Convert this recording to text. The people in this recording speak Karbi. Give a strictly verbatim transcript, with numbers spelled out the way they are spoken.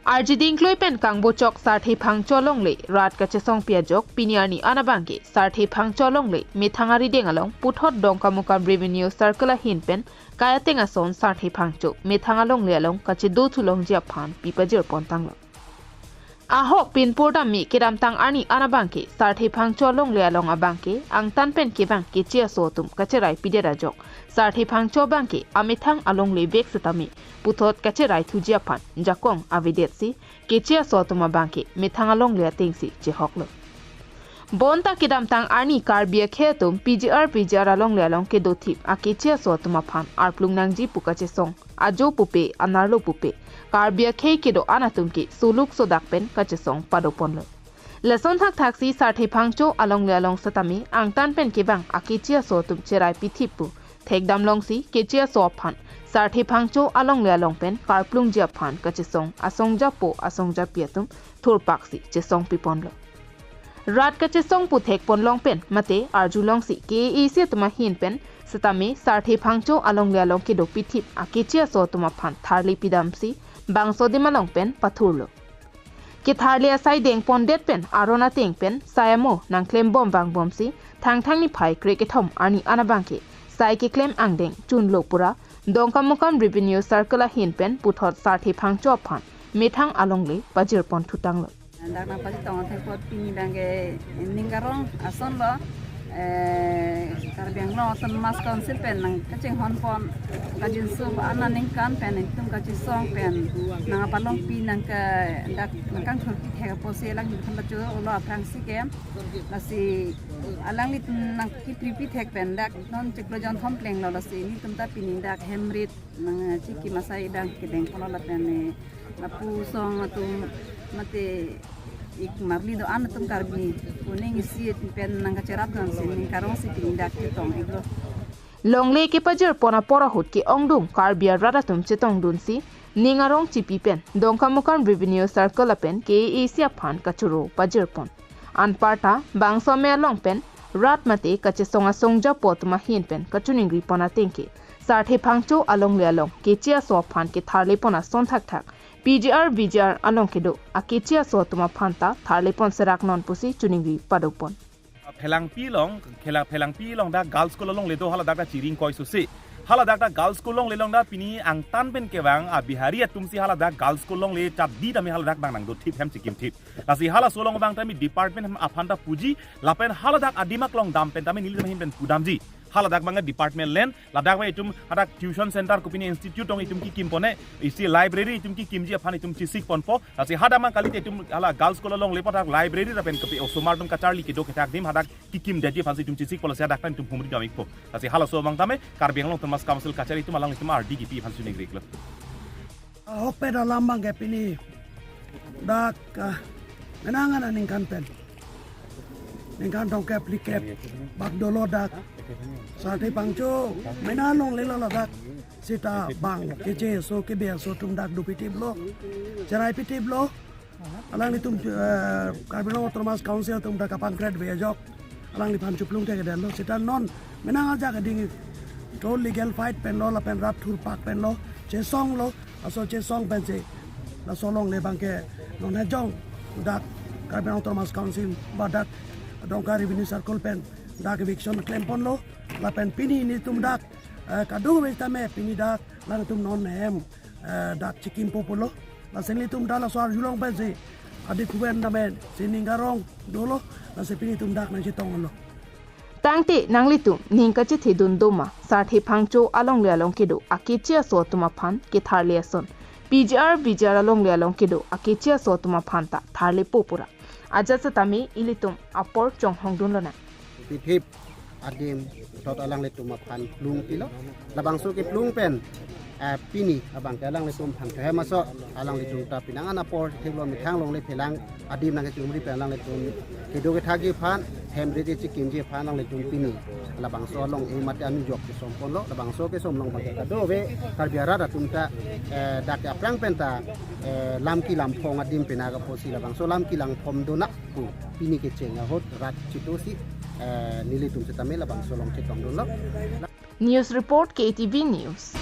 Arjiding klui pen kangbochok Sarthe Phangcho alongle rat kachesongpi ajok pini arni an abangke Sarthe Phangcho alongle methang arideng along puthot Dongkamukam Revenue Circle ahin pen kai ateng ason Sarthe Phangcho methang alongle along kachedo thulongji aphan pipajir pontanglo. Ahok pinpur dam mi kedamtang arni an abangke Sarthe Phangcho alongle along abangke angtan pen kevang keche aso atum kacherai pidet ajok Sarthe Phangcho abangke amethang alongle vek setame puthot kacherai thuji aphan jakong avedetsi keche aso atum abangke methang alongle atengsi chehoklo. Bonta kedamtang arni Karbi akhei atum P G R V G R alongle along kedothip akeche aso atum aphan arplung nangji pu kachesong ajo pupe anerlo pupe Karbi akhei kedo-an atum ke suluk sodak pen kachesong padoponlo. Lason thakthaksi Sarthe Phangcho alongle along setame angtan pen kevang akeche aso atum cherai pithip pu thekdamlongsi keche aso aphan Sarthe Phangcho alongle along pen karplungji aphan kachesong asongjapo asongjapi atum thurpaksi chesongpiponlo. Rat kachesong pu thekponlong pen mate arjulongsi K A A C atum ahin pen setame Sarthe Phangcho alongle along kedo pithip akeche aso atum aphan tharle pidamsi bangso adim along pen pathurlo. Ketharle asai dengpondet pen aron ateng pen sai amo nangklembom vangbomsi Thangthang niphai krekethom arni an abangke sai keklem angdeng chunlo pura Dongkamukam Revenue Circle ahin pen puthot Sarthe Phangcho aphan methang alongle pajirpon thutanglo. Dak nangpachetong athengpot pini abangke ning karong asonlo, eh, Karbi Anglong Autonomous Council pen nangkachinghonpon kajinso ana ningkan pen itum kachesong pen nangpalongpi nangke dak nangkangthurpi thek apotsi alanglitum pachoro-olo aphrangsi ke. Lasi alanglitum nangkipripi thek pen dak non chiklo jonthom plenglo, lasi nelitum ta pini dak hem rit nangchikim asai dang kedengponlo lapen, eh, lapu song atum mate ik marli do-an atum Karbi kuning isi pen nangkacherapdamsi ning karongsi pini dak chetong-iklo. Longle kepajirpon apor ahut ke-ongdung Karbi arat atum chetongdunsi ning arong chipi pen Dongkamukam Revenue Circle lapen K A A C aphan kachoro pajirpon. Anparta bangso amei along pen rat mate kachesong asongjapo atum ahin pen kachiningripon ateng ke Sarthe Phangcho alongle along keche aso aphan ketharlepon ason thakthak P G R V G R along kedo akeche aso atum aphan ta tharlepon serak non pusi chiningri padopon. Phelangpi along, khela Phelangpi along dak Girls School alongle do, haladak dak chiring koi susi. Haladak dak Girls School alongle along dak pini angtan pen kevang a Bihari atumsi haladak Girls School alongle chatdi tame haladak bang nangdothip hem chikimthip. Lasi halaso along abang tame department hem aphan ta puji, lapen haladak adim aklong dam pen tame nelitum ahin pen pudamji. Haladak abang department land, ladak abang itum hadak tuition center kopine institute along itum kikimpon-e, isi library itum kikimji aphan itum chesikponpo. Lasi hadak abang kalite itum hala Girls School alongle apot dak library lapen kopi osomar atum kacharli kedo kethak adim hadak kikimdetji aphansi itum chesikpo, lasi hadak pen itum humri dam-ikpo. Lasi halaso abang tame Karbi Anglong Autonomous Council kachari atum alanglitum ardi kipi aphansi chiningri-iklo. Ahok pen alam abangke pini dak, ah, menang aningkan pen, ningkan throngkep phlikep bak dolo dak Sarthe Phangcho mena alongle lo ladak seta bang keche aso kebe aso atum dak dopithiplo, cherai pithiplo. Alanglitum, eh, Karbi Anglong Autonomous Council atum ta kapangkretve ajok alangliphan chuplung thekdetlo. Seta non menang ajak ading to legal fight penlo lapen rat thurpak penlo chesonglo, laso chesong pensi laso alongle abangke non hejong dak Karbi Anglong Autonomous Council ba dak Dongka Revenue Circle pen dak eviction klemponlo lapen pini nelitum dak, eh, kadokave tame pini dak alangtum non hem, eh, dak chikimpo pulo. Lasi nelitum dak laso arjulong pensi adikuven tame si ning karong dolo, lasi pini nelitum dak nangchetonglo. Tangte nanglitum ning kachethedun doma, Sarthe Phangcho alongle along kedo akeche aso atum aphan ketharle ason P G R V G R alongle along kedo akeche aso atum aphan ta tharlepo pura. Ajat setame ilitum apor chonghongdunlonang. Pithip adim puthot alanglitum aphan plungpilo. Labangso keplung pen, eh, pini abangke alanglitum aphan kehem aso, alanglitum ta penang an apor theklo, methang alongle phelang adim nangkechumri pen alanglitum kedo kethakji aphan, hem rit chikimji aphan alanglitum pini labangso along-e mate anujok kesomponlo. Labangso kesom along abangke kadokave Karbi arat atum ta, eh, dak aphrang pen ta, eh, lamki lamphong adim penang apotsi labangso lamki lamphong dona pu pini kecheng ahut rat chitosi, eh, nelitum setame labangso along chetongdunlo. News report, K T V News.